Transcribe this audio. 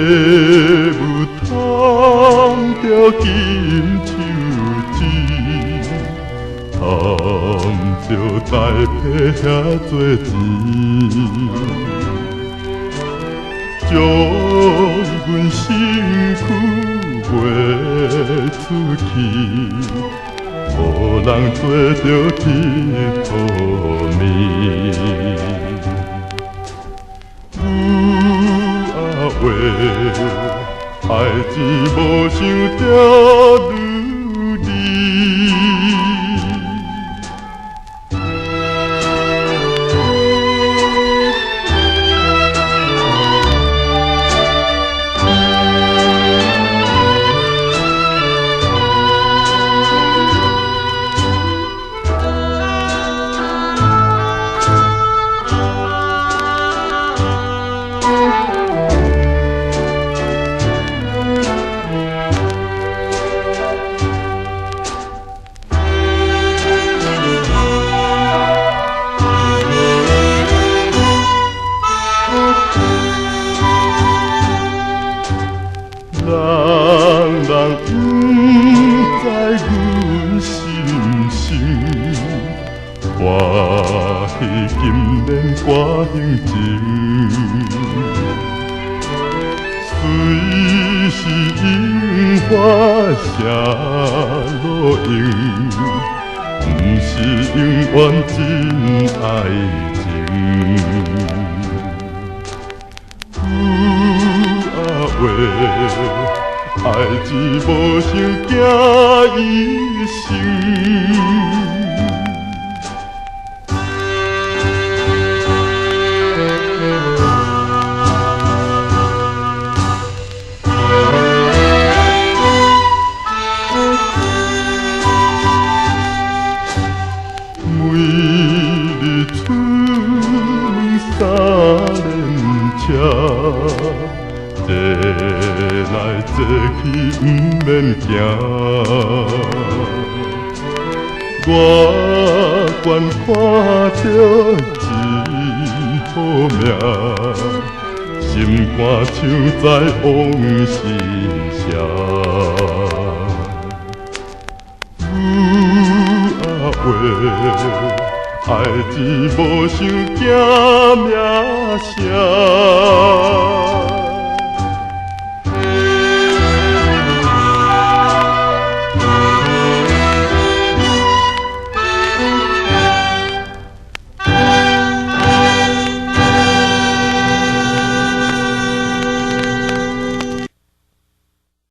母歎著金手指，歎著台幣遐濟錢，將阮身軀賣出去，予人做著鐵塗暝。母仔話，愛錢無想著女兒。人人毋知阮心声，歡喜金蓮歌行情。雖是櫻花寫落英，毋是永遠真愛情。母仔話，愛錢無想行一生。每日出門三輪車，坐來坐去毋免驚。外觀看著真好命，心肝像在往事寫。母仔話，愛錢無想行名聲。